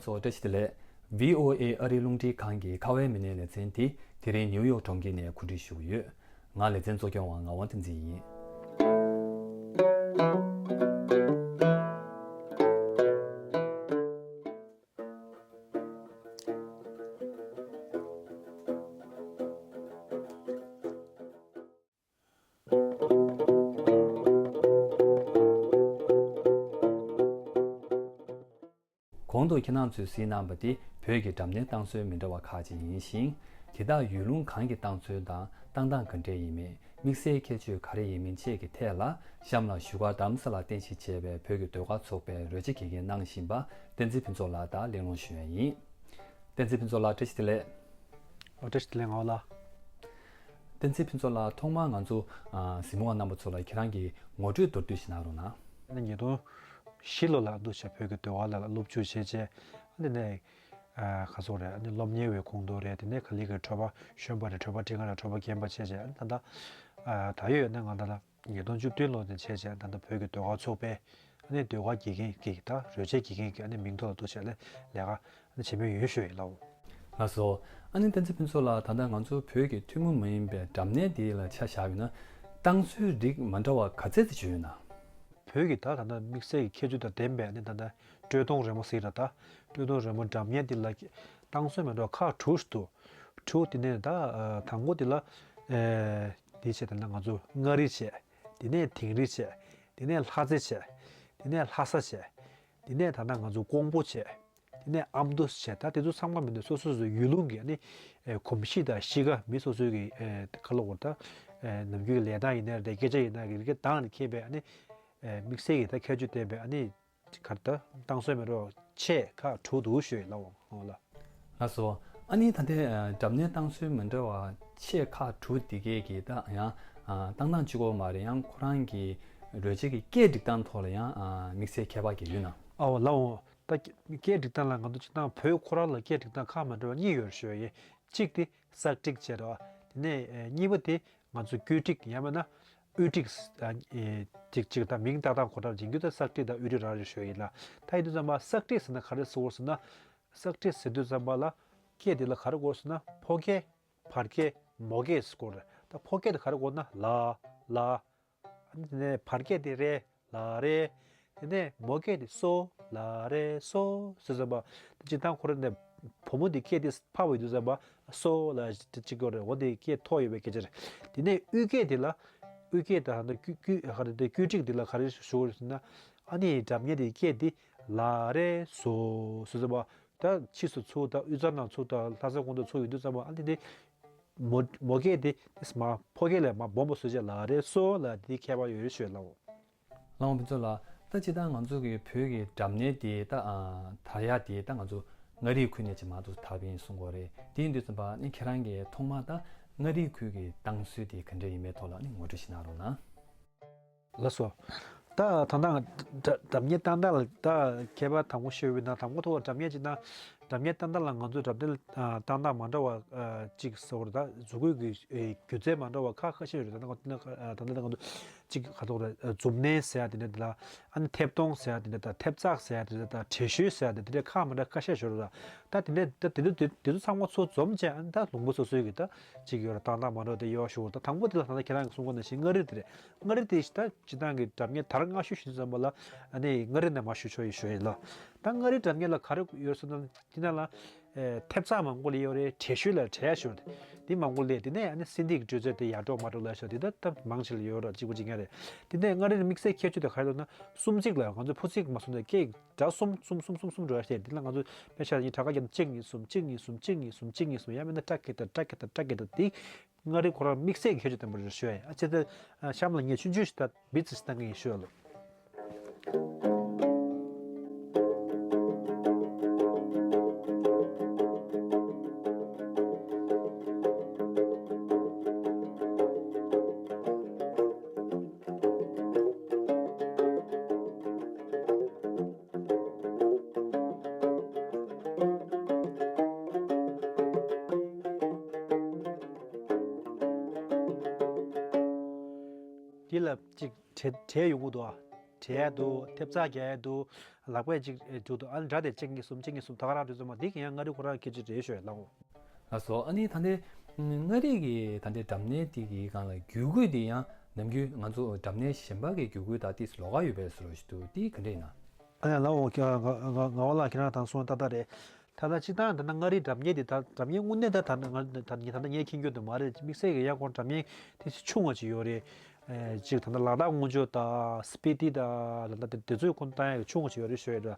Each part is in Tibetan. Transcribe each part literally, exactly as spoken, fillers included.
ཚོ་བཀྲ་ཤིས་བདེ་ལེགས། བྷི་ཨོ་ཨེ་ཨ་རིའི་རླུང་འཕྲིན་ཁང་གི་ཁ་བའི་མི་སྣའི་ལེ་ཚན་དེ་དེ་རིང་ནིའུ་ཡོག་གྲོང་ཁྱེར་ནས་གོ་སྒྲིག་ཞུ་གི་ཡོད། ང་ལེ་ཚན་གཙོ་སྐྱོང་བ་ངག་དབང་བསྟན་འཛིན་ཡིན། གོང་དུ་ཁྱེད་རང་ཚོས་གཟིགས་གནང་བ་དེ་བོད་ཀྱི་འགྲམ་ནས་བཏང་སྲོལ་མི་འདྲ་བ་ཁག་ཅིག་ཡིན་ཞིང་། དེ་དག་ཡུལ་ལུང་གང་གི་བཏང་སྲོལ་དང་བཏང་སྟངས་ག་འདྲས་ཡིན་མིན། དམིགས་བསལ་ཁྱད་ཆོས་ག་རེ་ཡིན་མིན་བཅས་ཀྱི་ཐད་ལ་གཤམ་ལ་བཞུགས་སྒར་རྡ་རམ་ས་ལར་རྟེན་གཞི་བྱས་པའི་བོད་ཀྱི་ཟློས་གར་ཚོགས་པའི་རོལ་ཆ་དགེ་རྒན་གནང་བཞིན་པ་བསྟན་འཛིན་ཕུན་ཚོགས་ལགས་དང་གླེང་སློང་ཞུ་ཡ་ཡིན། བསྟན་འཛིན་ཕུན་ཚོགས་ལགས་བཀྲ་ཤིས་བདེ་ལེགས། ཨོ་བཀྲ་ཤིས་བདེ་ལེགས་ངག་དབང་ལགས། བསྟན་འཛིན་ཕུན་ཚོགས་ལགས་ཐོག་མར་ང་ཚོ་ཨ་གཟིགས་མོ་བ་རྣམ་པ་ཚོ་ལ་ཁྱེད་རང་གི་ངོ་སྤྲོད་མདོར་བསྡུས་ཤིག་གནང་རོགས་གནང་། ཉིས་སྟོང་བཞི་ལོ་ལ་འདུག་བྱས་བོད་ཀྱི་ཟློས་གར་ལ་སློབ་འཇུག་བྱས་རྗེས་ཨ་ནི་ནས་ཨ་ག་ཚོད་རེད། ཨ་ནི་སློབ་གཉེར་བའི་ཁོངས་གཏོགས་རེད། དེ་ནས་ག་ལེ་གི་གྲྭ་པ་གཞོན་པ་རེད། གྲྭ་པ་ཁྲི་ཁ་ར་གྲྭ་པ་རྒན་པ་བྱས་རྗེས་ཨ་ནི་ད་ལྟ་ཨ་ད་ཡོད་ཡོད་ན་ང་ད་ལ་ཉིས་སྟོང་བཅུ་བདུན་ལོ་ནས་བྱས་རྗེས་ད་ལྟ་བོད་ཀྱི་ཟློས་གར་ཚོགས་པའི་ཨ་ནི་ཟློས་གར་དགེ་རྒན་གྱི་ད་རོལ་ཆའི་དགེ་རྒན་གྱི་ཨ་ནི་མིང་ཐོག་ལ་འདུག་བྱས་ལས་ལས་ཀ་ཨ་ནི་བྱེད་མུས་ཡིན་ཞུ་ཡིན་ལགས། ལགས་སོ། ཨ་ནི་བསྟན་འཛིན་ཕུན་ཚོགས་ལགས། ད་ལྟ་ང་ཚོ་བོད་ཀྱི་ཐུན་མོང་མ་ཡིན་པའི་འགྲམ་ནས་འདི་ལ་ཆ་བཞག་ཡོད་ན་བཏང་སྲོལ་རིགས་མ་འདྲ་བ་ག་ཚད་ཅིག་ཡོད་ན། བོད་ཀྱི་ད་ད་ལྟ་དམིགས་བསལ་གྱི་ཁྱད་ཆོས་དང་ལྡན་པའི་ཨ་ནི་ད་ལྟ་དཀྲོལ་གཏོང་རོལ་མོ་ཟེར་ར། ད་དཀྲོལ་གཏོང་རོལ་མོ་འགྲམ་ནས་འདི་ལ་བཏང་སྲོལ་མ་འདྲ་བ་ཁག་དྲུག་འདུག་དྲུག་དེ་ནས་ད་ཨ་དང་པོ་དེ་ལ་ཨེ་འདི་བྱས། ད་ལྟ་ང་ཚོ་མངའ་རིས་བྱས། དེ་ནས་དིང་རི་བྱས། དེ་ནས་ལྷ་རྩེ་བྱས། དེ་ནས་ལྷ་ས་བྱས། དེ་ནས་ད་ལྟ་ང་ཚོ་ཀོང་པོ་བྱས། དེ་ནས་ཨ་མདོ་བྱས། ད་དེ་ཚོ་ཚང་མ་མི་འདུག་སོ་སོ་སོའི་ཡུལ་ལུང་གི་ཨ་ནི་ཨེ་གོམས་གཤིས་དང་གཤིས་ཀ། མི་སོ་སོའི་གི་ཨེ་ཁ་ལོ་བོར་ད་ཨེ་ནམ་རྒྱུན་གྱི་ལས་སྟངས་ཡིན་ན་རེད། སྐད་ཆ་ཡིན་ན་རེད། རིག་གནས་སྟངས་ལ་མཁས་པའི་ཨ་ནི་ཨེ་དམིགས་བསལ་གྱི་ད་ཁྱད་ཆོས་ལྡན་པའི་ཨ་ནི་གར་ད་བཏང་སྲོལ་མི་འདྲ་བ་ཆེ་ཁག་དྲུག་འདུག་ཞུ་ཡིན་ལགས། འོ་ལགས། ལགས་སོ། ཨ་ནི་ད་ལྟའི་ཨ་འགྲམ་ནས་བཏང་སྲོལ་མི་འདྲ་བ་ཆེ་ཁག་དྲུག་འདི་གས་ཀྱི་ད་ཡང་ཨ་བཏང་སྟངས་གཅིག་པོ་མ་རེད། ཡང་ཁོ་རང་གི་རོལ་ཆ་གི་སྐད་སྒྲིག་སྟངས་ཐོག་ལ་ཡང་ཨ་དམིགས་བསལ་ཁྱད་པར་གྱི་ཡོད་ན། ཨོ་ལགས་འོང་། ད་སྐད་སྒྲིག་སྟངས་ལ་ང་ཚོ་སྤྱིར་བཏང་བོད་ཁོ་རང་ལ་སྐད་སྒྲིག་སྟངས་ཁག་མ་འདྲ་བ་གཉིས་ཡོད་ཞུ་ཡ་ཡིན། གཅིག་དེ་སག་ཀྲིག་བྱས་རེད་བ། དེ་ནས་ཨེ་གཉིས་པ་དེ་ང་ཚོ་ཀུ་ཀྲིག་ཡང་མིན་ན་དབུས་ཀྲིག་ཨ་ཨེ་ཅིག་ཅིག་ད་མིང་བཏགས་སྟངས་ཁོ་ཐག་རྗེས་འགྱུར་ད་སག་ཀྲིག་དང་དབུས་ཀྲིག་རང་རེད་ཞུ་ཡ་ཡིན་ལགས། ད་ཡིན་དུས་ཙམ་པ་སག་ཀྲིག་ཟེར་ན་ག་རེ་ཟེར་དགོས་ཟེར་ན། སག་ཀྲིག་ཟེར་དུས་ཙམ་པ་ལ་སྐད་དེ་ལ་ག་རེ་གོ་ཟེར་ན་ཕོ་སྐད། བར་སྐད། མོ་སྐད་ཟེར་གོ་རེད། ད་ཕོ་སྐད་དེ་ག་རེ་གོ་ན་ལ་ལ། ཨ་ནི་དེ་ནས་བར་སྐད་དེ་རེ་ལ་རེ། དེ་ནས་མོ་སྐད་དེ་སོ་ལ་རེ་སོ་ཟེར་ཙམ་པ། དེ་སྤྱིར་བཏང་ཁོ་རང་ནས་བུ་མོ་དེ་སྐད་དེ་ཕར་བ་ཡིན་དུས་ཙམ་པ་སོ་ལ་ཅིག་གོ་རེད། འོ་དེ་སྐད་མཐོ་ཡོད་པའི་སྐད་ཆ་རེད། དེ་ནས་དབུས་སྐད་དེ་ལ་དབུས་སྐད་དང་ད་ཀུ་ཀུ་ག་རེ་དེ་ཀུ་ཀྲིག་དེ་ལ་ག་རེ་ཞུ་དགོས་ཟེར་ན། ཨ་ནི་འགྲམ་ཉེ་དེ་སྐད་དེ་ལ་རེ་སོ་ཟེར་ཙམ་པ། ད་ཕྱིས་སུ་ཚུར་ད་དབུས་གཙང་ནང་ཚུར་ད་ལྷ་ས་ཁོངས་གཏོགས་ཚུར་ཡོང་དུས་ཙམ་པ་ཨ་ནི་དེ་མོ་མོ་སྐད་དེ་དེ་མ་ཕོ་སྐད་ལས་མ་སྦོམ་པོ་བཟོས་བྱས་ལ་རེ་སོ་ལ་དེ་ཁྱད་པར་ཡོད་རེད་ཞུས་ལགས། ལགས་འོང་ཕུན་ཚོགས་ལགས། ད་ཅི་ད་ང་ཚོ་གི་བོད་ཀྱི་འགྲམ་ནས་དེ་ད་ཨ་དར་ཡག་དེ་ད་ང་ཚོ་མངའ་རིས་ཁུལ་ནས་ཅིག་མར་ཚུར་དར་བ་ཡིན་གསུང་གི་ཡོད་རེད། དེ་ཡིན་དུས་ཙམ་པ་ཨ་ནི་ཁྱེད་རང་གིས་ཐོག་མར་ད་མངའ་རིས་ཁུལ་གྱི་བཏང་སྲོལ་དེ་ག་འདྲ་ཡིན་མིན་ཐོག་ལ་ཨ་ནི་ངོ་སྤྲོད་ཞིག་གནང་རོགས་གནང་། ལགས་སོ། ད་ད་ལྟ་འགྲ་འགྲམ་ཉེ་བཏང་སྟངས་ལ་ད་ཁྱད་པར་དང་པོ་ཤོད་པ་ཡིན་ན། དང་པོ་ཐོག་འགྲམ་ཉེ་ཅིག་ན། འགྲམ་ཉེ་བཏང་སྟངས་ལ་ང་ཚོ་འགྲམ་ཉེ་ལ་བཏང་སྟངས་མ་འདྲ་བ་ཅིག་ཟེར་བ་རེད། ད་མཛུབ་གུ་གི་སྒྱུ་རྩལ་མ་འདྲ་བ་ཁ་ཁ་ཤས་ཡོད་རེད། ད་ལྟ་ང་ཚོ་ཅིག་ག་ཐོག་རེད། མཛུབ་མནན་ཟེར་ཡ་དེ་འདྲ་དེ་ལ། ཨ་ནི་ཐེབས་གཏོང་ཟེར་ཡ་དེ་འདྲ་དང་། ཐེབས་རྩག་ཟེར་ཡ་དེ་འདྲ་དང་། བྲེ་ཤོད་ཟེར་ཡ་དེ་འདྲ་ཁག་མ་འདྲ་ཁ་ཤས་ཡོད་རེད། ད་དེ་འདྲ་ད་དེ་ཚོ་དེ་དེ་ཚོ་ཚང་མ་ཚོ་འཛོམས་བྱས་ཨ་ནི་ད་ལུང་པ་སོ་སོའི་གི་ད་ཅིག་ཡོད་རེད། བཏང་སྟངས་མ་འདྲ་བ་དེ་ཡོད་ཞུ། ད་དང་པོ་དེ་ལ་ད་ལྟ་ཁྱེད་རང་གིས་གསུང་གོ་ནང་བཞིན་མངའ་རིས་དེ་རེད། མངའ་རིས་དེ་ད་སྤྱིར་བཏང་གི་འགྲམ་ཉེ་དར་སྔ་ཤོས་ཞུ་དུས་ཙམ་པ་ལ་ཨ་ནི་མངའ་རིས་ནས་མར་ཞུ་ཆོག་ཡིན་ཞུ་ཡིན་ལ། ད་མངའ་རིས་འགྲམ་ཉེ་ལ་ག་རེ་ཡོད་ཟེར་ན། དེ་ན་ལ་ཨེ་ཐེབས་རྩག་མང་པོ་ལས་ཡོད་རེད། བྲེ་ཤོད་ལ་བྲེ་ཡ་ཞུ་རེད། དེ་མང་པོ་ལས། དེ་ནས་ཨ་ནི་སིན་དྷིའི་སྒྱུ་རྩལ་དེ་ཡར་འགྲོ་མར་འགྲོ་ལ་ཞུ། དེ་ད་ད་མང་ཆེ་ལ་ཡོད་རེད། གཅིག་པ་གཅིག་རྐྱང་རེད། དེ་ནས་མངའ་རིས་དམིགས་བསལ་ཁྱད་ཆོས་དེ་ག་རེ་ལབ་ན། གསུམ་བརྩེགས་ལ་ང་ཚོ་ཕོ་བརྩེགས་མ་གསུམ་དེ་སྐད་སྒྲ་གསུམ་གསུམ་གསུམ་གསུམ་གསུམ་འགྲོ་ཡ་ཞེས། དེ་ལ་ང་ཚོ་དཔེ་ཆ་ཡིན་གྲྭ་ཁ་རྒྱབ་ན་གཅིག་གཉིས་གསུམ་གཅིག་གཉིས་གསུམ་གཅིག་གཉིས་གསུམ་གཅིག་གཉིས་གསུམ། ཡང་མིན་ན་ཏྲ་ཀེ་ཏ་ཏྲ་ཀེ་ཏ་ཏྲ་ཀེ་ཏ། དེ་མངའ་རིས་ཁོ་རང་དམིགས་བསལ་གྱི་ཁྱད་ཆོས་ལྡན་པ་རེད་ཞུ་ཡ་ཡིན། ཨ་ཅེ་ད་གཤམ་ལ་ངས་ཆུང་ཆུང་ཞིག་ད་བི་ཙི་ཞིག་བཏང་གི་ཡིན་ཞུ་ཡ་ལོ། འདི་ལ་གཅིག་བྲེ་བྲེ་ཡོང་གི་འདུག་ཨ། བྲིས་ཡ་འདུག་ཐེབས་རྩ་རྒྱག་ཡ་འདུག་ལག་པས་ཅིག་འཇུ་འདུག་ཨ་ནི་སྒྲ་དེ་གཅིག་གཉིས་གསུམ་གཅིག་གཉིས་གསུམ་ད་ག་རང་འདྲ་ཚོ་མ་འདི་གི་ཡང་མངའ་རིས་ཁོ་རང་སྐད་ཆ་རེད་ཤོད་ལ་འོ། ལགས་སོ། ཨ་ནི་ད་ལྟའི་མངའ་རིས་ཀྱི་ད་ལྟའི་སྒྲ་སྙན་དེ་གི་སྒང་ལ་རྒྱུད་སྐུད་དེ་ཡང་ནམ་རྒྱུན་ང་ཚོ་སྒྲ་སྙན་གཞན་པ་གི་རྒྱུད་སྐུད་དང་ཏིས་ལོགས་ཀ་ཡོད་པའི་བཟོ་འདྲ་ཞིག་འདུག་དེ་ག་འདྲ་ཡིན་ན། ཨ་ནི་ལགས་འོ་ང་ང་ང་བ་ལ་ཁྱེད་རང་དང་གསུངས་ཏག་ཏག་རེད། ད་ལྟ་སྤྱིར་བཏང་ད་ལྟ་མངའ་རིས་སྒྲ་སྙན་དེ་ད་སྒྲ་སྙན་དངོས་གནས་ད་ད་ང་ད་ད་ངས་མཁྱེན་རྒྱུ་དེ་མ་རེད། དམིགས་བསལ་གྱི་ཡང་ཁོང་སྒྲ་སྙན་དེ་ཆུང་བ་ཅིག་ཡོད་རེད། ཨེ་ཅིག་ད་ལྟ་ལ་དྭགས་སྔོན་ཆོས་དང་སི་པི་ཏི་དང་ད་ལྟ་དེ་དེ་ཚོའི་ཁོང་བཏང་ཡག་ཆུང་བ་ཅིག་ཡོད་རེད་ཤོད་ར།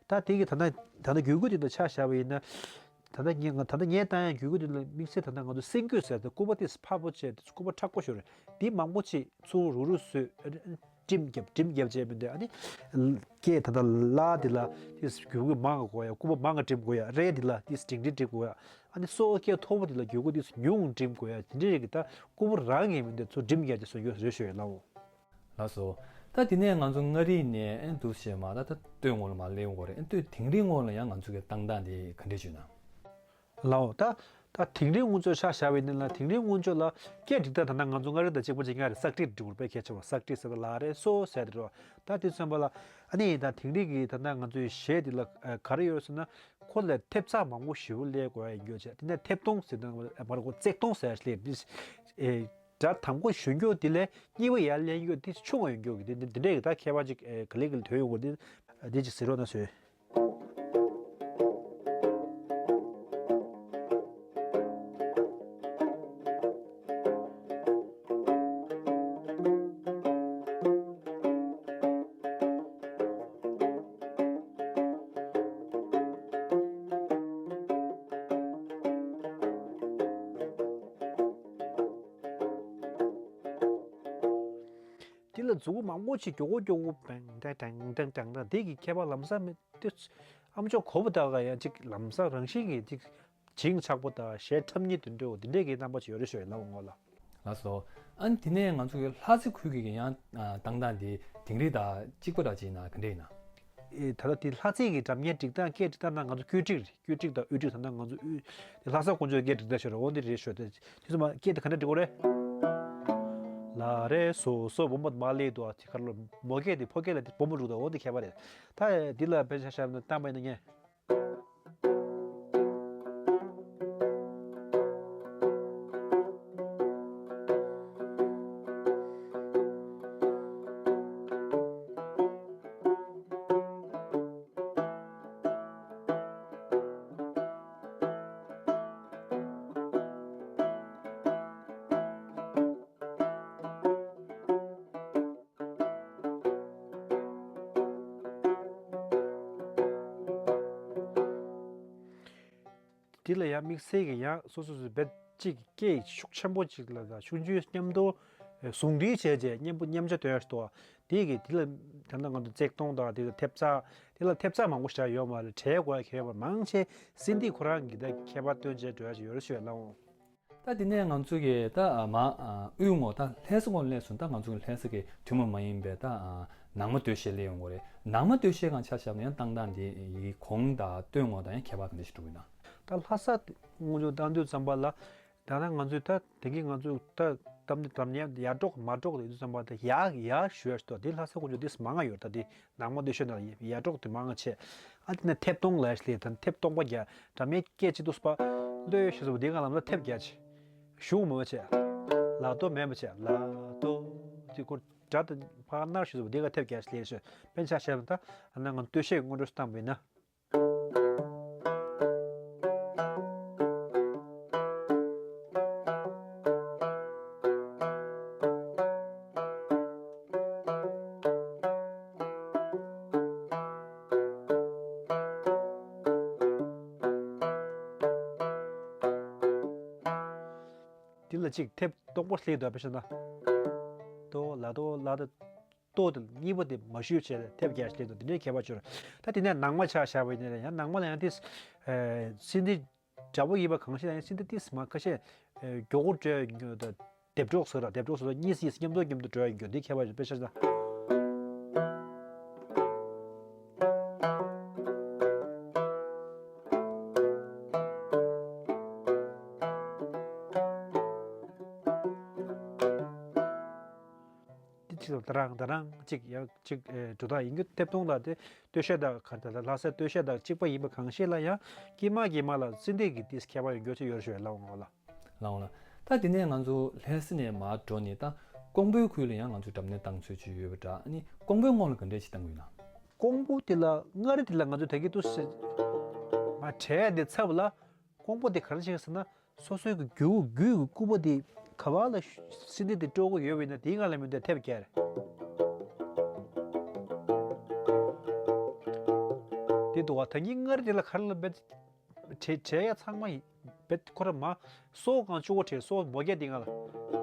ད་དེ་གི་ད་ལྟ་ད་ལྟ་རྒྱུད་སྐུད་དེ་ད་ཆ་བཞག་པ་ཡིན་ན། ད་ལྟ་ངས་ང་ད་ལྟ་ངས་བཏང་ཡག་རྒྱུད་སྐུད་དེ་ལ་དམིགས་བསལ་ད་ལྟ་ང་ཚོ་སེང་རྒྱུད་ཟེར་ཏེ་སྐུད་པ་དེ་ཕར་པོ་བྱས་ཏེ་སྐུད་པ་མཁྲེགས་པོ་ཤོར་རེད། དེ་མང་པོ་ཅིག་ཚུར་རུག་རུག་བཟོས། ཨ་ནི་འགྲིམ་རྒྱབ་འགྲིམ་རྒྱབ་བྱས་མི་འདུག་ཨ་ནི་སྐད་ད་ལྟ་ལ་དེ་ལ་དེ་རྒྱུད་སྐུད་མང་ག་དགོས་ཡ། སྐུད་པ་མང་ག་འགྲིམ་དགོས་ཡ། རེ་དེ་ལ་དེ་འགྲིམ་འགྲིམ་འགྲིམ་དགོས་ཡ། ཨ་ནི་སོ་སྐད་མཐོ་པོ་དེ་ལ་རྒྱུད་སྐུད་དེ་ཉུང་འགྲིམ་དགོས་ཡ། དེ་འདྲ་རེད་གི་ད་སྐུད་པ་རང་གིས་མི་འདུག་ཚུར་འགྲིམ་རྒྱབ་ཅིག་བཟོ་རྒྱུ་རེད་ཤོད་ཡ་ལ་འོ། ལགས་སོ། ད་དེ་ནས་ང་ཚོ་མངའ་རིས་ནས་ཨེ་འདུག་བྱས་མ་ད་ད་སྟོད་ངོས་ལ་མ་སླེབས་ཡོང་གི་རེད། ཨེ་སྟོད་དིང་རི་ངོས་ལ་ཡང་ང་ཚོ་གི་བཏང་སྟངས་དེ་ག་འདྲས་བྱུང་ན། ལའོ་ད་ད་དིང་རི་སྔོན་ཆོས་ཆ་བཞག་པ་ཡིན་ན་དིང་རི་སྔོན་ཆོས་ལ་སྐད་སྒྲིག་སྟངས་ད་ལྟ་ང་ཚོ་མངའ་རིས་དང་གཅིག་པ་གཅིག་རྐྱང་རེད། སག་སྒྲིག་སྒྲིག་པ་དཔེ་གལ་ཆེ་བ། སག་སྒྲིག་ཟེར་བ་ལ་རེ་སོ་ཟེར་དེ་རེད་བ། ད་དེ་མཚོན་པ་ལ་ཨ་ནི་ད་དིང་རི་གི་ད་ལྟ་ང་ཚོའི་གཞས་དེ་ལ་ག་རེ་ཡོད་ཟེར་ན། ཁོ་ལ་ཐེབས་རྩ་མང་པོ་ཞེ་པོ་སླེབས་དགོས་ཡ་ཡིན་རྒྱུ་བྱས། དེ་ནས་ཐེབས་སྟོང་ཟེར་ན་མ་རེད། ཁོ་བརྩེགས་སྟོང་ཟེར་ཡ་སླེབས་དེ། སྒྲ་དང་པོ་ཞུ་རྒྱུ་དེ་ལས་གཉིས་པ་ཡར་ལེན་རྒྱུ་དེ་ཆུང་བ་ཡོང་རྒྱུ་གི་དེ་འདི་འདྲས་ཀྱི་ད་ཁྱད་པར་ཅིག་ག་ལེ་ག་ལེ་ཐོན་ཡོང་གི་དེ་འདི་ཅིག་ཟེར་རོགས་གནང་ཞུ། དེ་ལ་མཛུབ་གུ་མང་པོ་ཅིག་མགྱོགས་པོ་མགྱོགས་པོ་བེང་ཏེང་ཏེང་ཏེང་ཏེང་ཏེང་དེ་གི་ཁྱད་པར་ལམ་སང་མི་དེ་ཨམ་ཅོག་གོ་བོ་དག་ག་ཡང་ཅིག་ལམ་སང་རང་བཞིན་གྱི་ཅིག་བྱིངས་ཆགས་པོ་དང་གཞས་འཁྲབ་མཁན་དེ་འདྲ་བོ་དེ་འདྲས་ཀྱི་རྣམ་པ་ཅིག་ཡོད་རེད་ཤོད་ལ་འོང་ངོ་ལ། ལགས་སོ། ཨ་ནི་དེ་ནས་ང་ཚོ་གི་ལྷ་རྩེ་ཁུལ་གྱི་ཡང་བཏང་སྟངས་དེ་དིང་རི་དང་གཅིག་པ་འདྲ་ཅིག་ཡིན་ན་ག་འདྲས་ཡིན་ན། ཨེ་ད་ལྟ་དེ་ལྷ་རྩེ་གི་སྒྲ་སྙན་སྒྲིག་སྟངས་སྐད་སྒྲིག་སྟངས་ནང་ང་ཚོ་ཀུ་ཀྲིག་རེད། ཀུ་ཀྲིག་དང་ཨུ་ཀྲིག་ད་ལྟ་ང་ཚོ་ཨུ་དེ་ལྷ་ས་དཀོན་མཆོག་སྐད་སྒྲིག་སྟངས་ཤོད་རེད། འོ་འདི་རེད་ཤོད་དེ། དེ་ཚོ་མ་སྐད་དེ་ག་འདྲ་སྒྲིག་དགོས་རེད། ལ་རེ་སོ་སོ་བུམ་པ་མ་ལེ་དུ་ཨ་ཅི་ཁར་ལོ་མོ་སྐད་དེ་ཕོ་སྐད་ལ་དེ་བུམ་པ་འགྲོ་དང་འོ་འདི་ཁྱད་པར་རེད། ད་འདི་ལ་དཔེ་ཆ་བཞག་ན་བཏང་པ་ཡིན་ན་ངས། འདི་ལ་ཡང་དམིགས་བསལ་གྱི་ཡང་སོ་སོ་སོ་བེད་གཅིག་གི་སྐད་ཤུགས་ཆེན་པོ་གཅིག་ལ་དང་ཆུང་ཆུང་མཉམ་དུ་ཟུང་འབྲེལ་བྱས་རྗེས་མཉམ་པོ་མཉམ་ཆ་དོན་ཞིག་ཏུ་དེ་གི་དེ་ལ་ད་ལྟ་ང་ཚོ་བརྩེགས་གཏོང་དང་དེ་ལ་ཐེབས་རྩ་དེ་ལ་ཐེབས་རྩ་མང་པོ་ཞིག་ཡོད་མ་རེད། བྲལ་དགོས་ཡ་གལ་ཡོད་མ་རེད། མང་ཆེ་སིན་དྷི་ཁོ་རང་གི་ད་ཁྱད་པར་སྟོན་བྱས་འགྲོ་ཡ་ཞིག་ཡོད་རེད་ཞུ་ཡ་ལ་འོང་། ད་དེ་ནས་ང་ཚོ་གི་ད་མ་དབུས་ངོ་ད་ལྷ་ས་ངོ་སླེབས་སོང་། ད་ང་ཚོ་གི་ལྷ་ས་གི་ཐུན་མོང་མ་ཡིན་པའི་ད་ནང་མ་སྟོད་གཞས་སླེབས་ཡོང་གི་རེད། ནང་མ་སྟོད་གཞས་སྒང་ཆ་བཞག་ན་ཡང་བཏང་སྟངས་དེ་ཡི་གོང་དང་སྟོད་ངོ་དང་ཡང་ཁྱད་པར་ག་འདྲ་ཞིག་འགྲོ་གི་ན། ད་ལྷ་ས་ངོ་ཚོ་བཏང་དུས་ཙམ་པ་ལ་ད་ལྟ་ང་ཚོས་ད་དེ་གི་ང་ཚོས་ད་གཏམ་འདི་གཏམ་ཉན་ཡར་འགྲོ་མར་འགྲོ་དེ་དུས་ཙམ་པ་ད་ཡར་ཡར་ཞུ་ཡ་ཞུ་དོ་དེ་ལྷ་ས་ངོ་ཚོ་དེ་མང་ང་ཡོད། ད་དེ་ནང་མ་སྟོད་གཞས་ནང་ཡ་སྒྲོག་དེ་མང་ཆེ། ཨ་དེ་ནས་ཐེབས་སྟོང་ལ་ཞིག་ལས་དང་ཐེབས་སྟོང་པ་རྒྱག་འདྲ་མིན་སྐད་ཅིག་འདུག་སྤ་ལོས་ཞེས་སོ་དེ་ག་ལམ་ལ་ཐེབས་རྒྱག་ཆེ། གཞུང་མོ་ཆེ། ལ་དོ་མེད་མོ་ཆེ་ལ་དོ། དེ་ཁོ་སྒྲ་དང་ཕར་ནར་ཞེས་སོ་དེ་ག་ཐེབས་རྒྱག་ཆེ་ལས་ཞེས་དཔེར་ན་ཆ་བཞག་ན་ད་ཨ་ན་ང་སྟོད་གཞས་སྔོན་འགྲོ་བཏང་བས་ན། འདི་ལ་གཅིག་ཐེབས་སྟོང་པོ་སླེབས་འདུག་པ་ཤ་ན། ཏོ་ལ་ཏོ་ལ་ཏོ། ཏོ་དེ་གཉིས་པ་དེ་མ་ཞུས་བྱས་ལ་ཐེབས་རྒྱག་སླེབས་འདུག་འདི་འདྲའི་ཁྱད་པར་ཅིག་ཡོད་རེད། ད་དེ་ནས་ནང་མ་ཆ་བཞག་པ་ཡིན་ན་ཡང་ནང་མ་ལ་ཡང་ཏིས། སིན་དྷི་འདྲ་པོ་ཡིན་པ་གང་ཤེས་ན་ཡང་སིན་དྷི་ཏིས་མ་ཁ་ཤས། མགྱོགས་པོ་འགྲོ་ཡ་ཡོད་རྒྱུ་དང་། སྡེབ་གྲོགས་ཟེར་ར་སྡེབ་གྲོགས་ཟེར་ར་གཉིས་སུ་མཉམ་དུ་མཉམ་དུ་འགྲོ་ཡ་ཡོད་རྒྱུ་འདི་ཁྱད་པར་ཡོད་པའི་ཤ་ན། འདི་ ད་རང་ད་རང་གཅིག་ཡང་གཅིག་ཨེ་འགྲོ་སྟངས་ཡིན་རྒྱུ་ཐེབས་སྟོང་ལ་དེ་སྟོད་གཞས་དང་ག་རེ་ད་ལྷ་སའི་སྟོད་གཞས་དང་གཅིག་པ་ཡིན་པ་གང་ཤེས་ལ་ཡང་དཀྱིལ་མ་དཀྱིལ་མ་ལ་ཚིག་འདི་གི་ཏིས་ཁྱད་པར་ཡོད་རྒྱུ་ཅིག་ཡོད་རེད་ཞུ་ཡ་ལའོ་ང་ལ། ལའོ་ལ། ད་དེ་ནས་ང་ཚོ་ལྷ་ས་ནས་མར་འགྲོ་ནས་ད་ཀོང་པོའི་ཁུལ་ལ་ཡང་ང་ཚོ་སྒྲ་སྙན་བཏང་ཚུལ་ཅིག་ཡོད་པ་འདྲ། ཨ་ནི་ཀོང་པོའི་ངོས་ལ་ག་འདྲས་ཅིག་བཏང་གི་ཡོད་ན། ཀོང་པོ་དེ་ལ་མངའ་རིས་དེ་ལ་ང་ཚོ་ད་གི་ཏུ་སི་མ་བྲལ་ཡ་དེ་ཚབ་ལ་ཀོང་པོ་དེ་ག་རེ་བྱེད་ཟེར་ན། སོ་སོའི་གི་རྒྱུད་རྒྱུད་ཀྱི་སྐུད་པ་དེ་ག་བ་ལ་ཤ་སིན་དེ་དེ་སྤྲོ་གི་ཡོད་པ་ཡིན་ན་དེའི་ངང་ལ་མི་འདོད་ཐེབས་རྒྱག་རེད། དེ་འདུག་བ། ད་ངའི་མངའ་རིས་དེ་ལ་ག་རེ་ལ་བེད་བྲེ་བྲེ་ཡ་ཚང་མ་ཡིན་བེད་ཁོ་ར་མ་སོ་གང་བཅུ་གོ་བྲེ་སོ་མོ་རྒྱ་དེ་ང་ལ་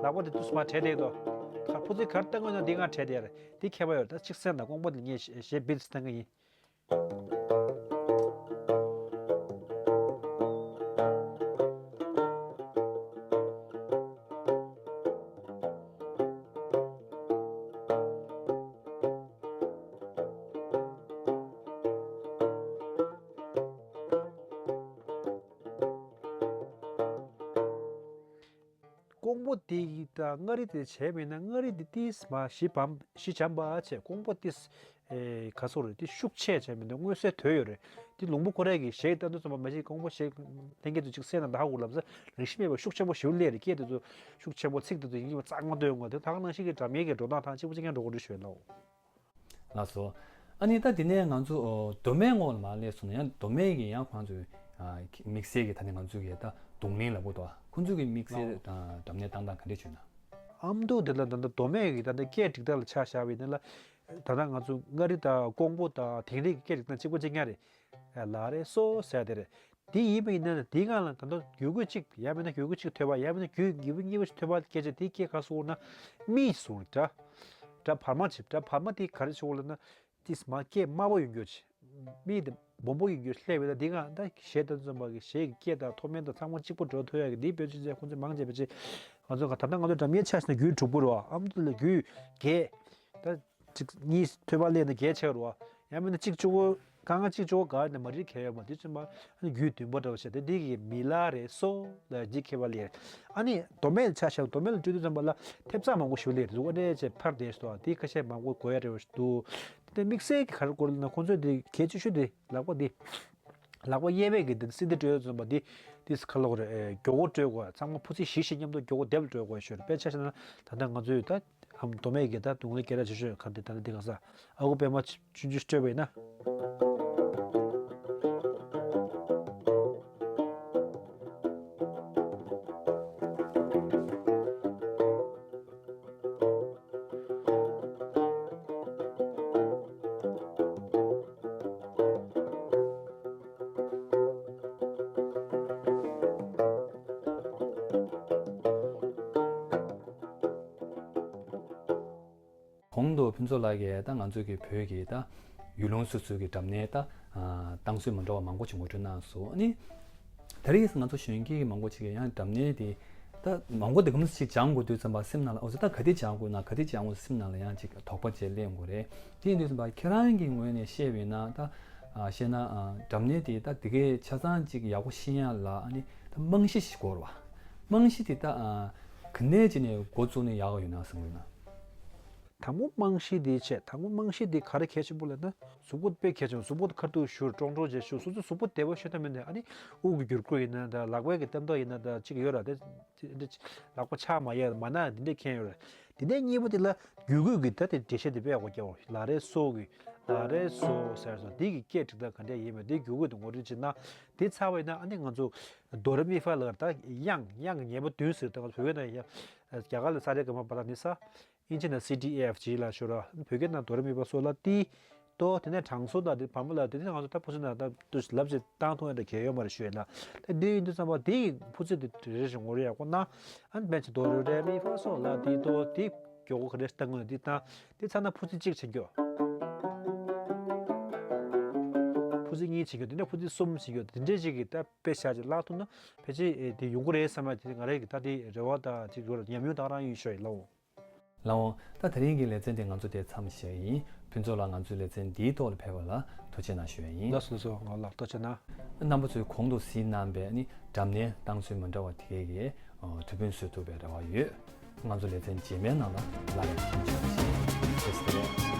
ལག་པ་དེ་དུས་མ་བྲེ་དེ་དོ། ག་ཕུ་ཚི་གར་ལྟ་དགོས་ན་དེ་ང་བྲེ་དེ་རེད། དེ་ཁྱད་པར་ཡོད་རེད། ད་གཅིག་སེམས་ན་ཀོང་པོ་དེ་ངས་ཞེ་བེད་སི་བཏང་གི་ཡིན། ཀོང་པོ་དེ་ཡི་ད་མངའ་རིས་དེ་བྱས་མིན་ན་མངའ་རིས་དེ་ཏིས་མ་ཞི་བམ་ཞི་འཇམ་པ་བྱས། ཀོང་པོ་ཏིས་ཨེ་ག་སོག་རེད། དེ་ཤུགས་ཆེ་བྱས་མིན་ན་མངོན་གསལ་དོད་ཡོད་རེད། དེ་ལུང་པ་ཁོ་རའི་གི་གཞས་ལྟ་འདུ་ཙམ་པ་མ་གཞི་ཀོང་པོ་གཞས་ལྷན་རྒྱས་ཚོ་གཅིག་གསན་ན་ད་ཧ་གོ་ལབ་ས་རིག་གཞི་མེད་པ་ཤུགས་ཆེན་པོ་ཞིག་སླེབས་རེད། སྐད་དེ་ཚོ་ཤུགས་ཆེན་པོ་ཚིག་དེ་ཚོ་ཡིན་གྱི་མ་གཙང་མ་འདོན་དགོས། དེ་ད་ག་ནང་བཞིན་གི་སྒྲ་སྙན་གྱི་འགྲོ་སྟངས་དང་གཅིག་པ་གཅིག་རྐྱང་འགྲོ་གི་རེད་ཞུ་ཡ་ལའོ། ལགས་སོ། ཨ་ནི་ད་དེ་ནས་ང་ཚོ་ཨོ་མདོ་སྨད་ངོས་ལ་མར་སླེབས་སོང་ན་ཡང་མདོ་སྨད་ཀྱི་ཡང་ཁོང་ཚོའི་ཨ་དམིགས་བསལ་གྱི་ད་ནི་ང་ཚོ་གི་ད་རྡུང་ལེན་ལབ་དགོས་འདུག་ཁོང་ཚོ་གི་དམིགས་བསལ་ཨ་སྒྲ་སྙན་བཏང་སྟངས་ག་འདྲས་བྱུང་ན། ཨ་མདོ་དེ་ལ་ད་ལྟ་མདོ་སྨད་ཀྱི་ད་ལྟ་སྐད་སྒྲིག་སྟངས་ལ་ཆ་བཞག་པ་ཡིན་ན་ལ་ད་ལྟ་ང་ཚོ་མངའ་རིས་དང་ཀོང་པོ་དང་དིང་རི་གི་སྐད་སྒྲིག་སྟངས་གཅིག་པ་གཅིག་རྐྱང་རེད། ལ་རེ་སོ་ཟེར་དེ་རེད། དེ་ཡིན་པ་ཡིན་ན་དེའི་སྒང་ལ་ད་དུང་རྒྱུད་སྐུད་གཅིག་ཡང་མིན་ན་རྒྱུད་སྐུད་གཅིག་ཐོས་པ་ཡང་མིན་ན་རྒྱུད་རྒྱུད་སྐུད་གཉིས་པ་ཞིག་ཐོས་པ་སྐད་ཆ་དེ་སྐད་ག་སོགས་ན་མི་སོང་འདྲ། འདྲ་བར་མ་ཆིབ་འདྲ་བར་མ་དེ་ག་རེ་ཞིག་ལབ་ན་ཏིས་མ་སྐད་དམའ་པོ་ཡོང་རྒྱུ་ཆེ། མི་དེ་སྦོམ་པོ་ཡོང་རྒྱུ་སླེབས་པ་ད་དེ་སྒང་ད་གཞས་དང་འཛོམས་པ་གི་གཞས་ཀྱི་སྐད་དང་མཐོ་དམན་དང་ཚང་མ་གཅིག་པ་འགྲོ་ཐུབ་ཡ་གི་དེའི་དཔེ་མཚོན་བྱས་ཁོང་ཚོས་མང་ཆེ་བ་ཆེ། ང་ཚོ་ག་ད་ལྟ་ང་ཚོ་འགྲམ་ཉེ་ཆ་ཞིག་ན་རྒྱུད་དྲུག་པོ་རེད་བ། ཨ་མདོ་ལ་རྒྱུད་བརྒྱད། ད་གཅིག་གཉིས་ཐོས་པ་སླེབས་ན་བརྒྱད་ཆགས་རེད་བ། ཡང་མིན་ན་གཅིག་བཅུ་གོ་གང་ག་གཅིག་བཅུ་གོ་ག་ནས་མ་རིག་གལ་ཡོད་མ་དེ་ཚོ་མ་ཨ་ནི་རྒྱུད་བདུན་པ་འདྲ་བ་བྱས་ཏེ་འདི་གི་མི་ལ་རེ་སོ་ལ་འཇིག་ཁེ་བ་ལེར། ཨ་ནི་མདོ་སྨད་ཆ་བཞག་མདོ་སྨད་ལ་སྤྲོད་དུས་ཙམ་པ་ལ་ཐེབས་རྩ་མང་པོ་ཞིག་ལེར་འདུག་ཨ་ནེ་ཆེ་ཕར་བསྡད་སོ་དེ་ཁ་ཤས་མང་པོ་གོ་ཡ་རེ་བ་ཞིག་འདུག་དེ་དམིགས་བསལ་གྱི་ག་རེ་དགོས་ལབ་ན་ཁོང་ཚོས་དེ་གལ་ཆེ་ཤོས་དེ་ལག་པ་དེ། ལག་པ་གཡས་པའི་གི་འདི་སིན་དེ་སྤྲོད་ཙམ་པ་འདི་འདི་ཁ་ལོག་རེད། མགྱོགས་པོ་སྤྲོད་དགོས། ཚང་མ་ཕུ་ཚི་བཞི་བཞི་མཉམ་དུ་མགྱོགས་པོ་རྡེབ་སྤྲོད་དགོས་ཞུ་རེད། དཔེ་ཆ་བཞག་ན་ད་ལྟ་ང་ཚོའི་ད་ཨམ་མདོ་སྨད་ཀྱི་ད་རྡུང་ལེན་སྐད་གྲགས་ཆེ་ཤོས་ག་འདི་ད་ལྟ་འདི་ག་ས་ཨ་ཁུ་པད་མ་ཆུང་ཆུང་སྤྲོད་པ་ཡིན་ན། གོང་དུ་ཕུན་ཚོགས་ལགས་ཀྱིས་ད་ང་ཚོ་གི་བོད་ཀྱི་ད་ཡུལ་ལུང་སོ་སོའི་གི་སྒྲ་སྙན་ད་ཨ་བཏང་སྲོལ་མི་འདྲ་བ་མང་པོ་ཞིག་ངོ་སྤྲོད་གནང་སོང་། ཨ་ནི་ད་རེས་ང་ཚོ་གཞོན་སྐྱེས་ཀྱི་མང་པོ་ཞིག་གིས་ཡང་སྒྲ་སྙན་དེ་ད་མང་པོ་དེ་གམ་ཞིག་སྦྱང་དགོས་དུས་ཙམ་པ་སེམས་ནང་ལ་འོ་ཙི་ད་ག་དེ་སྦྱང་དགོས་ན་ག་དེ་སྦྱང་དགོས་སེམས་ནང་ལ་ཡང་ཅིག་དོགས་པ་ཅིག་སླེབས་དགོས་རེད། དེ་ཡིན་དུས་ཙམ་པ་ཁྱེད་རང་གི་ངོས་ནས་བཤད་པ་ཡིན་ན་ད་ཨ་བཤད་ན་ཨ་སྒྲ་སྙན་དེ་ད་དེ་གའི་ཆ་ཚང་ཅིག་ཡག་པོ་ཤེས་ཡ་ལ་ཨ་ནི་ད་རྨང་གཞི་ཞིག་དགོས་རེད་བ། རྨང་གཞི་དེ་ད་ཨ་ག་ནས་ཅིག་ནས་འགོ་བཙུགས་ན་ཡག་ཡོད་ན་བསམ་གྱི་ཡོད་ན། དང་པོ་རྨང་གཞི་དེ་བྱས། དང་པོ་རྨང་གཞི་དེ་ག་རེ་གལ་ཆེན་པོ་ལབ་ན་གཟུགས་པོ་དཔེ་གལ་ཆེན་པོ། གཟུགས་པོ་ཁ་ཐུག་བཞུར་ཀྲོང་ཀྲོང་བྱས་བཞུར། སོ་སོ་གཟུགས་པོ་བདེ་པོ་ཤོད་ཐབས་མེད་ནས་ཨ་ནི་དབུགས་ཀྱི་འགྱུར་ཁུག་ཡིན་ན་ད་ལག་པའི་གི་བརྟན་ཐོག་ཡིན་ན་ད་ཅིག་ཡོད་ར། དེ་དེ་ལག་པ་ཆག་མ་ཡས་མ་ན་འདི་འདྲས་མཁན་ཡོད་ར། དེ་ནས་གཉིས་པ་དེ་ལ་རྒྱུད་སྐུད་ཀྱི་ད་དེ་འགྲེལ་བཤད་དེ་དཔེ་ཡག་པོ་རྒྱབ། ལ་རེ་སོ་གི་ལ་རེ་སོ་ཟེར་སོང་། དེ་གི་སྐད་སྒྲིག་སྟངས་ག་འདྲས་ཡིན་མིན་དེ་རྒྱུད་སྐུད་དེ་ངོ་སྤྲོད་བྱེད་ན་དེ་ཚར་བ་ཡིན་ན་ཨ་ནི་ང་ཚོ་དོ་རེ་མི་ཧྥ་ལ་ད་དབྱངས་དབྱངས་ཀྱི་ཉེས་པ་བདུན་ཟེར། ད་ང་ཚོ་བོད་སྐད་ནང་ཡང་རྒྱ་གར་ལ་ས་རེ་ག་མ་པ་ད་ནི་ས། ཨིན་ཇི་ན་སི་ཌི་ཨེ་ཨེཕ་ཇི་ལ་ཤོར་བ། བོད་སྐད་ནང་དོ་རེ་མི་ཕ་སོ་ལ་ཏི། ཏོ། དེ་ནས་དྲང་སྲོང་དང་དེ་བམ་པོ་ལ་དེ་ནས་ང་ཚོ་ད་ཕུ་ཚུ་ན་ད་ཏུ་ལབ་ཅིག་བཏང་ཐོང་ཡ་ད་གལ་ཡོད་མ་རེད་ཞུ་ཡ་ན། ད་འདི་ཡིན་དུས་ཙམ་པ་དེ་ཡི་ཕུ་ཚུ་དེ་རེ་རེ་བཞིན་ངོ་རེ་ཡག་པོ་ན། ཨན་བན་ཆི་དོ་རེ་རེ་མི་ཕ་སོ་ལ་ཏི་ཏོ་དེ་མགྱོགས་པོ་ག་རེ་བཏང་དགོས་ན་དེ་བཏང་། དེ་ཚར་ན་ཕུ་ཚུ་གཅིག་བྱེད་རྒྱུ། ཕུ་ཚུ་གཉིས་བྱེད་རྒྱུ། དེ་ནས་ཕུ་ཚུ་གསུམ་བྱེད་རྒྱུ། དེ་འདྲས་ཅིག་གི་ད་དཔེ་བཞག་ཅིག་བརླག་ཐུབ་ན་ཕལ་ཆེར་དེ་ཡོང་གི་རེད་བསམ་ཡ་དེ་ང་རེ་གི་ད་དེ་རེ་བ་དང་དེ་ཡོད་ཉམས་མྱོང་དང་རང་ཡོད་ཤོས་ཡིན་ལོ། ལགས་འོང་། ད་དེ་རིང་གི་ལེ་ཚན་དེ་ང་ཚོ་དེ་མཚམས་བཞག་ཡིན། ཕུན་ཚོགས་ལགས་ང་ཚོའི་ལེ་ཚན་འདིའི་ཐོག་ལ་ཕེབས་པ་ལ་ཐུགས་རྗེ་གནང་ཞུ་ཡ་ཡིན། ལགས་སོ་སོ་ང་ལ་ཐུགས་རྗེ་གནང་། རྣམ་པ་ཚོས་གོང་དུ་གཟིགས་གནང་པའི་ནི་སྒྲ་སྙན་བཏང་སྲོལ་མི་འདྲ་བ་དེ་གའི་གྲུ་དཔོན་བཟོ་ཐུབ་པའི་རེ་བ་ཡོད། ང་ཚོ་ལེ་ཚན་རྗེས་མའི་ནང་ལ་སླར་ཡང་མཇལ་ཡོང་ཞིག་ཟེར་ཏེ་རེད།